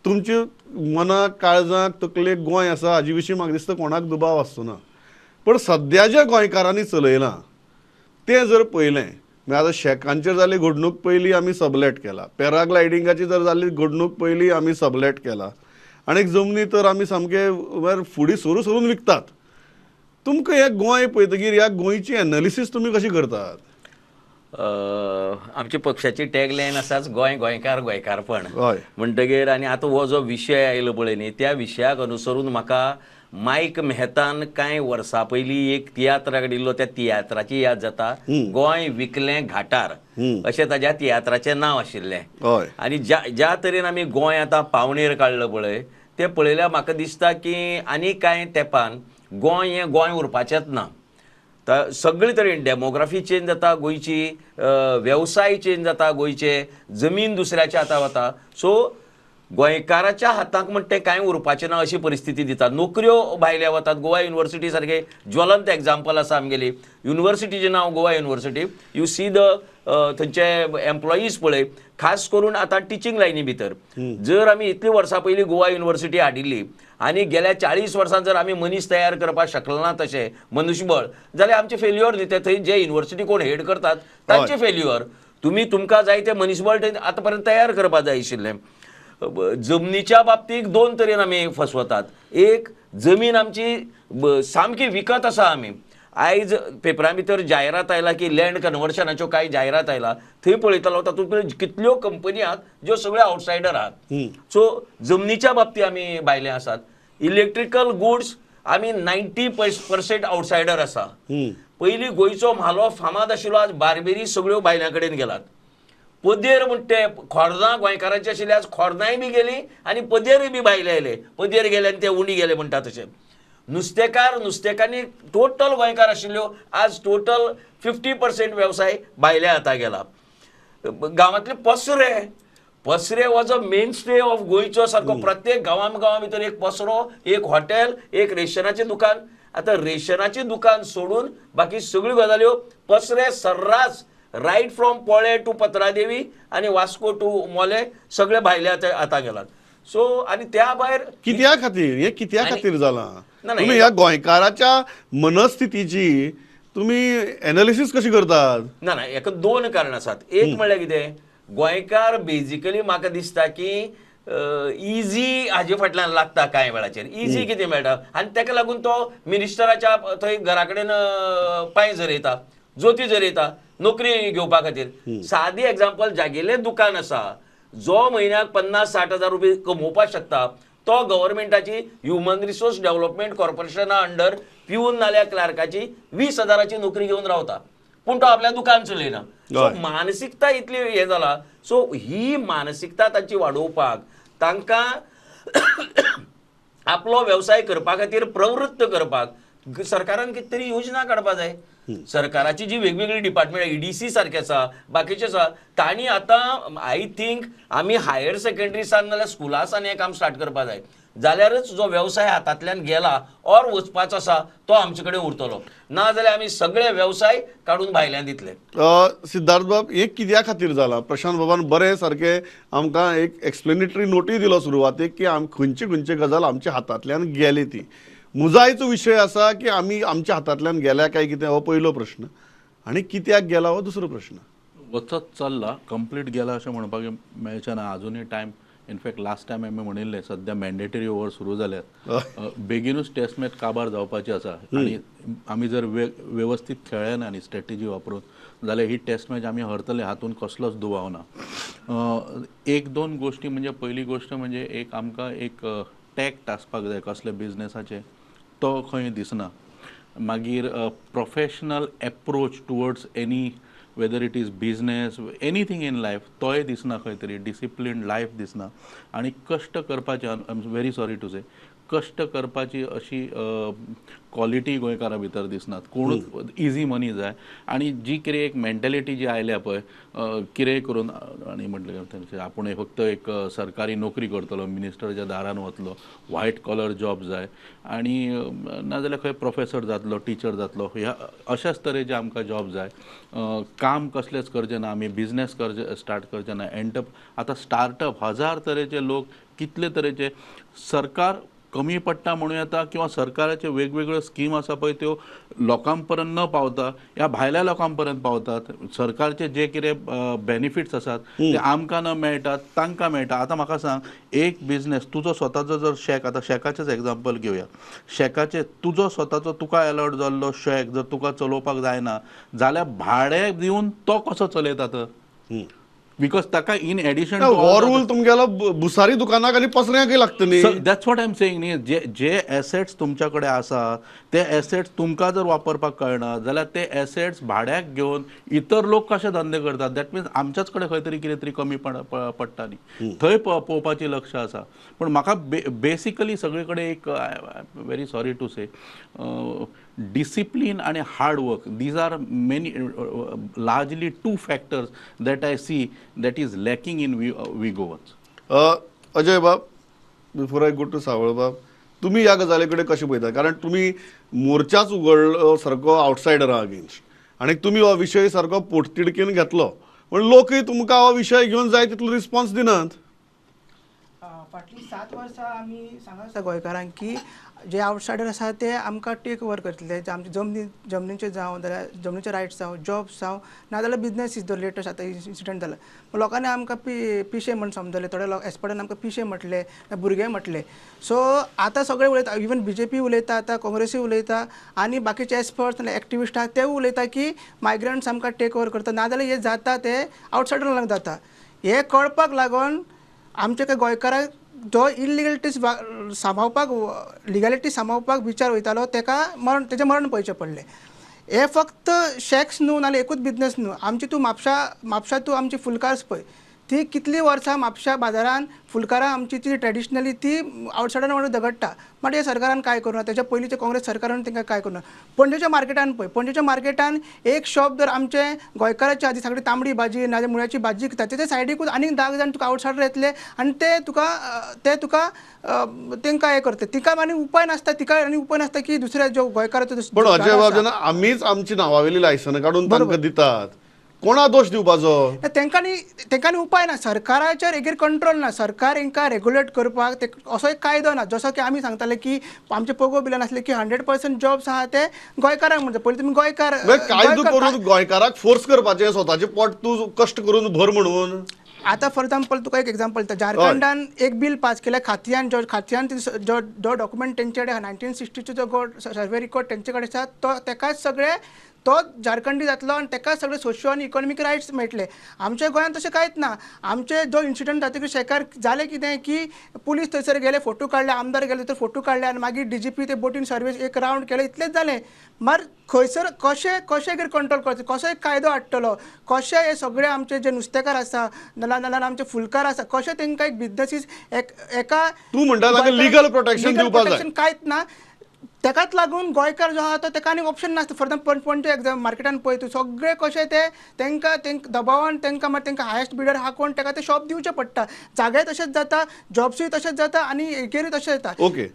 तुमचे मनाक काळजाक तकलेक गोंय आसा हाजे विशीं म्हाका दिसता कोणाक दुबाव आसचो ना. पण सद्या ज्या गोंयकारांनी चलयलां तें जर पळयलें म्हळ्यार आतां शॅकांचेर जाल्ली घडणूक पयली आमी सबलेट केला, पॅराग्लायडिंगाची जर जाल्ली घडणूक पयली आमी सबलेट केला, आनी जमनी तर आमी सामके म्हळ्यार फुडें सरून सरून विकतात. तुमकां हें गोंय पळयतकीर ह्या गोंयची एनालिसीस तुमी कशी करतात? आमच्या पक्षाची टॅगलायन आसाच गोंय गोंयकार गोंयकारपण. म्हणटगीर आनी आतां हो जो विशय आयलो पळय न्ही, त्या विशयाक अनुसरून म्हाका मायक मेहतान कांय वर्सां पयलीं एक तियात्र काडिल्लो, त्या तियात्राची याद जाता. गोंय विकलें घाटार अशें ताज्या तियात्राचें नांव आशिल्लें. आनी ज्या ज्या तरेन आमी गोंय आतां पावणेर काडलं पळय तें पळयल्यार म्हाका दिसता की आनी कांय तेंपान गोंय हें गोंय उरपाचेंच ना. सगळे तरेन डेमोग्राफी चेंज जाता गोंयची, वेवसाय चेंज जाता गोंयचे, जमीन दुसऱ्याच्या हाता वता. सो गोंयकाराच्या हाताक म्हण तें कांय उरपाचें ना अशी परिस्थिती दिता. नोकऱ्यो भायल्या वतात. गोवा युनिवर्सिटी सारकें ज्वलंत एग्जाम्पल आसा आमगेली. युनिवर्सिटीचें नांव Goa university. You see the थंयचे एम्प्लॉईज पळय, खास करून आतां टिचींग लायनी भितर जर आमी इतलीं वर्सां पयलीं गोवा युनिवर्सिटी हाडिल्ली आनी गेल्या 40 वर्सां जर आमी मनीस तयार करपाक शकले ना तशें मनुष्यबळ, जाल्यार आमचें फेल्युअर न्ही तें. थंय जे युनिवर्सिटी कोण हेड करतात तांचें फेल्युअर. तुमी तुमकां जाय तें मनीसबळ थंय आतां पर्यंत तयार करपाक जाय आशिल्लें. जमनीच्या बाबतीत दोन तरेन आमी फसवतात. एक, जमीन आमची सामकी विकत आसा आमी. आयज पेपरा भितर जायरात आयला की लँड कन्वर्शनाच्यो कांय जायरात आयला, थंय पळयतालो तातूंत कितल्यो कंपनी आहात ज्यो सगळ्यो आवटसायडर आहात. सो जमनीच्या बाबतीत आमी भायले आसात. इलेक्ट्रिकल गुड्स आमी 90% आवटसायडर आसा. पयलीं गोंयचो म्हालो फामाद आशिल्लो, आज बार्बेरी सगळ्यो भायल्या कडेन गेलात. पदेर म्हणटे खोर्नां गोंयकारांची आशिल्ली, आज खोर्नांय बी गेली आनी पदेरूय बी भायले आयले. पदेर गेले आनी ते उंडी गेले म्हणटा तशें. नुस्तेकार, नुस्तेकान्नी टोटल गोंयकार आशिल्ल्यो, आज टोटल 50% वेवसाय भायल्या हाता गेला. गांवांतले पसरे, पसरे was a mainstay of गोंयचो सारको. प्रत्येक गांवां गांवां भितर एक पसरो, एक हॉटेल, एक रेशनाचें दुकान. आतां रेशनाचें दुकान सोडून बाकी सगळ्यो गजाल्यो पसरे सर्रास रायट फ्रॉम पोळे टू पत्रादेवी आनी वास्को टू मोले सगळे भायले आतां गेलात. सो आनी त्या भायर कित्या खातीर हें कित्या खातीर जालां? तुमी ह्या गोंयकाराच्या मनस्थितीची तुमी एनालिसीस कशी करतात? ना ना, हेका दोन कारणां आसात. एक म्हणल्यार कितें, गोंयकार बेजिकली म्हाका दिसता की इजी हाजे फाटल्यान लागता कांय वेळाचेर. इजी कितें मेळटा आनी ताका लागून तो मिनिस्टराच्या थंय घरा कडेन पांय झरयता, जोती झरयता नोकरी घेवपा खातीर. सादी एग्जाम्पल, जागेलें दुकान आसा, जो म्हयन्याक 50-60 हजार रुपये कमोवपाक शकता तो गव्हर्मेंटाची ह्युमन रिसोर्स डेव्हलपमेंट कॉर्पोरेशना अंडर पिवन नाल्यार क्लार्काची 20 हजाराची नोकरी घेवन रावता, पूण तो आपल्या दुकान चलयना. सो मानसिकता इतली हें जाला. सो ही मानसिकता तांची वाडोवपाक, तांकां आपलो वेवसाय करपा खातीर प्रवृत्त करपाक सरकारान कितें तरी योजना काडपा जाय. सरकाराची जी वेगवेगळी डिपार्टमेंट EDC सारके आसा, बाकीचे आसा, तांणी आतां I think आमी हायर सेकंडरी सान नाल्यार स्कुला सान हें काम स्टार्ट करपा जाय, जाल्यारच जो वेवसाय हातांतल्यान गेला ऑर वचपाचो आसा तो आमचे कडेन उरतलो, ना जाल्यार आमी सगळे वेवसाय काडून भायल्यान दितले. सिद्धार्थ बाब, हें कित्या खातीर जालां? प्रशांत बाबान बरें सारकें आमकां एक एक्सप्लेनेटरी नोटूय दिलो सुरवातेक की आम खंयची खंयची गजाल आमच्या हातांतल्यान गेली ती. मुजायचो विशय आसा की आमी आमच्या हातांतल्यान गेल्या काय कितें हो पयलो प्रश्न, आनी कित्याक गेला हो दुसरो प्रश्न. वचत चल्ला, कंप्लीट गेला अशें म्हणपाक मेळचें ना. आजुनूय time, in fact last time आमी म्हणिल्लें सद्या मॅन्डेटरी ओवर सुरू जाल्यात, बेगीनूच टेस्ट मॅच काबार जावपाची आसा आनी आमी जर वेवस्थीत खेळ्ळे ना आनी स्ट्रेटेजी वापरून जाल्यार ही टेस्ट मॅच आमी हरतले हातून कसलोच दुबाव ना. एक दोन गोश्टी म्हणजे, पयली गोश्ट म्हणजे एक आमकां एक टॅक्ट आसपाक जाय कसले बिजनेसाचे, तो खंय दिसना. मागीर professional approach towards any, whether it is business, anything in life, तोय दिसना खंय तरी. डिसिप्लीन लायफ दिसना आनी कश्ट करपाचें, I am very sorry to say, कश्ट करपाची अशी क्वॉलिटी गोंयकारां भितर दिसनात. कोणूच इजी मनी जाय आनी जी कितें एक मेंटेलिटी जी आयल्या पळय कितेंय करून आनी म्हटलें आपूण फक्त एक सरकारी नोकरी करतलो, मिनिस्टराच्या दारान वतलो, व्हायट कॉलर जॉब जाय आनी नाजाल्यार खंय प्रोफेसर जातलो, टिचर जातलो, ह्या अशाच तरेचे आमकां जॉब जाय. काम कसलेंच करचें ना, आमी बिजनेस करचे स्टार्ट करचें ना. आतां स्टार्टअप हजार तरेचे लोक, कितले तरेचे, सरकार कमी पडटा म्हणूं येता किंवा सरकाराचे वेगवेगळ्यो स्कीम आसा पळय त्यो लोकां पर्यंत न पावता ह्या भायल्या लोकां पर्यंत पावतात. सरकारचे जे कितें बेनिफिट्स आसात ते आमकां न मेळटात, तांकां मेळटा. आतां म्हाका सांग, एक बिजनेस तुजो स्वताचो जर शॅक, आतां शॅकाचेच एग्जाम्पल घेवया, शॅकाचे तुजो स्वताचो तुका एलॉट जाल्लो शॅक जर तुका चलोवपाक जायना जाल्यार भाडें दिवन तो कसो चलयता तर? Because ताका इन एडिशन हो रूल तुमगेलो भुसारी दुकानाक आनी पसऱ्यांकय लागता न्ही. That's what I am saying न्ही. जे जे एसेट्स तुमच्या कडेन आसा ते एसेट्स तुमकां जर वापरपाक कळना जाल्यार ते एसेट्स भाड्याक घेवन इतर लोक कशे धंदे करतात, that means आमच्याच कडेन खंय तरी कितें तरी कमी पडटा न्ही, थंय पळोवपाची लक्ष आसा. पूण म्हाका बेसिकली सगळे कडेन एक very sorry to say, discipline and hard work, these are many largely two factors that I see that is lacking in we Goans. Ajay Bab, before I go to Saval Bab, तुम्ही ह्या गजाली कडेन कशें पळयता? कारण तुम्ही मोर्चाच उगडलो सारको आउटसायडरा against आनी तुमी हो विशय सारको पोटतिडकीन घेतलो, पूण लोकय तुमकां हो विशय घेवन जाय तितलो रिस्पॉन्स दिनात. फाटलीं 7 वर्सां आमी सांगत आसा गोंयकारांक की जे आवटसायडर आसा ते आमकां टेक ओवर करतले, आमचे जमनीचे जावं जाल्यार जमनीचे रायट्स जावं, जॉब्स जावं, नाजाल्यार बिजनेस is the latest आतां इन्सिडंट जाला. लोकांनी आमकां पिशे म्हण समजले, थोडे लोक एक्सपर्टान आमकां पिशे म्हटले, भुरगे म्हटले. सो आतां सगळे उलयता, इवन बीजेपी उलयता, आतां काँग्रेसूय उलयता आनी बाकीचे एक्सपर्ट्स एक्टिविस्ट आहा तेवूय उलयता की मायग्रंट्स आमकां टेक ओवर करता, नाजाल्यार हे जाता ते आवटसायडर लागून जाता. हे कळपाक लागून आमचे काय गोंयकारांक जो इलिगलिटीज सांबाळपाक, लिगलिटी सांबाळपाक विचार वयतालो तेका मरण, तेजें मरण पळोवचें पडलें. हे फक्त शॅक्स न्हू नाल्यार एकूच बिजनेस न्हू, आमची तूं म्हापशा तूं आमची फुलकार्स पळय, ती कितली वर्सां म्हापशा बाजारान फुलकारां आमची ती ट्रेडिशनली ती आवटसायडरां वांगडा झगडटा. मागीर सरकारान कांय करूं ना, तेच्या पयलींच्या काँग्रेस सरकारान तांकां कांय करूं ना. पणजेच्या मार्केटान पळय, पणजेच्या मार्केटान एक शॉप जर आमचे गोंयकाराच्या आदी सगळी तांबडी भाजी नाजाल्यार मुळ्याची भाजी विकता, तेच्या सायडीकूच आनीक 10 जाण तुका आवटसायडर येतले आनी ते तुका तांकां हें करता. तिका आनी उपाय नासता, तिका आनी उपाय नासता की दुसऱ्या जो गोंयकाराचो. पण अजय बाब, जेन्ना आमीच आमची नांवावेली लायसनां काडून तांकां दितात, कोणा दोश दिवपाचो? तेंकांनी उपाय ना, सरकाराचेर एगेर कंट्रोल ना, सरकार हेंकां रेगुलेट करपाक ते असो एक कायदो ना. जसो की आमी सांगताले की आमचे पोगो बिलान आसले की 100% जॉब्स आहा ते गोंयकारांक, म्हणटा पयलीं तुमी गोंयकार कायदो करून गोंयकाराक फोर्स करपाचें, स्वताचें पोट तूं कश्ट करून भर म्हणून. आतां फॉर एग्जाम्पल तुका एक एग्जाम्पल दिता, झारखंडान एक बील पास केलें, खात्यान जो जो डॉक्युमेंट तेंचे कडेन 1960 जो सर्वे रिकॉर्ड तेंचे कडेन आसा तो तेकाच सगळे तो झारखंडी जातलो आनी तेका सगळे सोशियो आनी इकॉनॉमीक रायट्स मेळटले. आमच्या गोंयांत तशें कांयच ना. आमचे जो इन्सिडंट जातकीर शेकार जालें कितें की पुलीस थंयसर गेले, फोटो काडले, आमदार गेले थंय फोटो काडले आनी मागीर डीजीपी ते बोटीन सर्वीस एक रावंड केले, इतलेंच जालें. मार खंयसर कशें कशें कितें कंट्रोल करचें, कसो एक कायदो हाडटलो, कशें हे सगळे आमचे जे नुस्तेकार आसा नाजाल्यार आमचे फुलकार आसा, कशें तांकां एक बिजनसीस एका तूं म्हणटा लिगल प्रोटेक्शन दिवपाक जाय, कांयच ना. तेकाच लागून गोंयकार जो आहा तो तेका आनी ऑप्शन नासता. फॉर एग्जाम्पल पणजे एग्जाम मार्केटान पळय तूं सगळे कशे ते तेंकां तेंकां दबावान तेंकां मागीर तेंकां हायस्ट बिडर आहा कोण तेका ते शॉप दिवचें पडटा. जागे तशेंच जाता, जॉब्सूय तशेंच जाता आनी हेगेरूय तशें जाता. ओके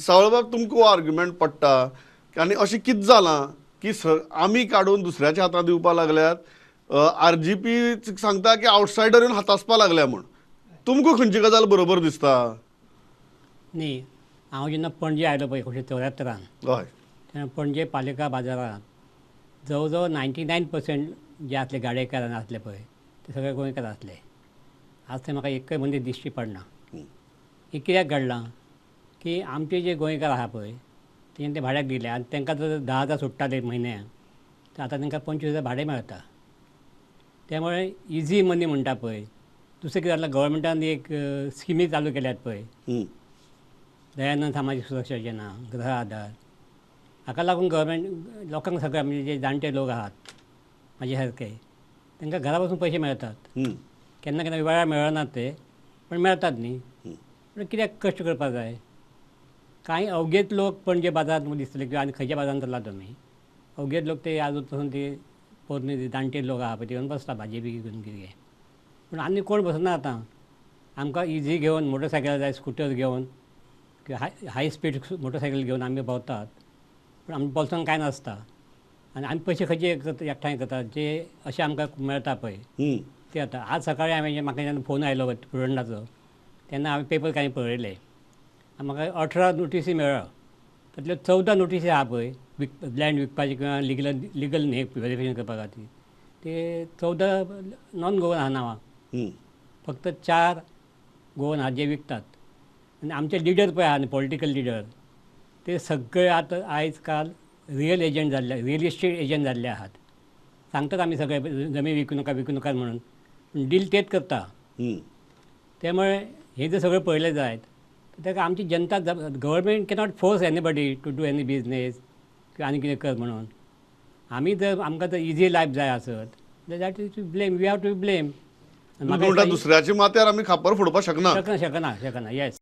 सावळबाब, तुमकां आर्ग्युमेंट पडटा आनी अशें कितें जालां की आमी काडून दुसऱ्याच्या हातांत दिवपाक लागल्यात, आरजीपी सांगता की आवटसायडर येवन हातासपा लागल्या म्हूण, तुमकां खंयची गजाल बरोबर दिसता? न्ही, हांव जेन्ना पणजे आयलो पळय 1974 हय, तेन्ना पणजे पालिका बाजारांत जवळ जवळ 99% जे आसले गाडेकार आसले पळय ते सगळे गोंयकार आसले. आज थंय म्हाका एकय मनीस दिश्टी पडना. हें कित्याक घडलां की आमचे जे गोंयकार आहा पळय तेंचे ते भाड्याक दिले आनी तांकां जर 10,000 सुट्टाले म्हयन्याक तर आतां तांकां 25,000 भाडें मेळटा. त्यामुळे इजी मनी म्हणटा पळय. दुसरें कितें जालां, गव्हर्मेंटान एक स्किमी चालू केल्यात पळय, दयानंद सामाजीक सुरक्षा योजना, गृह आधार, हाका लागून गव्हर्मेंट लोकांक सगळ्या म्हणजे जे जाणटे लोक आहात म्हाजे सारके तांकां घरा बसून पयशे मेळटात. केन्ना केन्ना वेळार मेळनात ते, पण मेळटात न्ही. पूण कित्याक कश्ट करपाक जाय? कांय अवघेच लोक पणजे बाजारांत दिसतले किंवा आनी खंयच्या बाजारांत चल्ला तुमी, अवघेच लोक ते आजून पसून ते पोरणे जाणटे लोक आहा पळय ते येवन बसता भाजी बी घेवन कितें, पूण आनी कोण बसना आतां. आमकां इजी घेवन मोटरसायकल जाय, स्कुटर घेवन किंवा हाय स्पीड मोटरसायकल घेवन आमी भोंवतात, पूण आमच्या बोल्सान कांय नासता आनी आमी पयशे खंयचे एकठांय करतात जे अशें आमकां मेळटा पळय ते. आतां आज सकाळीं हांवें म्हाका जेन्ना फोन आयलो स्टुडंटाचो तेन्ना हांवें पेपर कांय पळयले, म्हाका 18 नोटिसी मेळ्ळ्यो, तातूंतल्यो 14 नोटिसी आहा पळय लँड विकपाची किंवा लिगल हें व्हेरिफिकेशन करपा खातीर, ते 14 नॉन गोवन आहा नांवां, फक्त 4 गोवन आहा जे विकतात. आनी आमचे लिडर पळय आहा न्ही पॉलिटिकल लिडर, ते सगळे आतां आयज काल रियल एजंट जाल्ले, रियल इस्टेट एजंट जाल्ले आहात. सांगतात आमी सगळे जमीन विकू नाका विकू नाका म्हणून, पूण डील तेच करता. त्यामुळे हे जर सगळें पळयलें जायत ताका आमची जनता, government cannot force anybody to do any business किंवा आनी कितें कर म्हणून. आमी जर आमकां जर इजी लायफ जाय आसत जाल्यार that is to blame, we have to blame. म्हणटा दुसऱ्याच्या माथ्यार आमी खापर फोडपाक शकना. शकना शकना शकना, येस.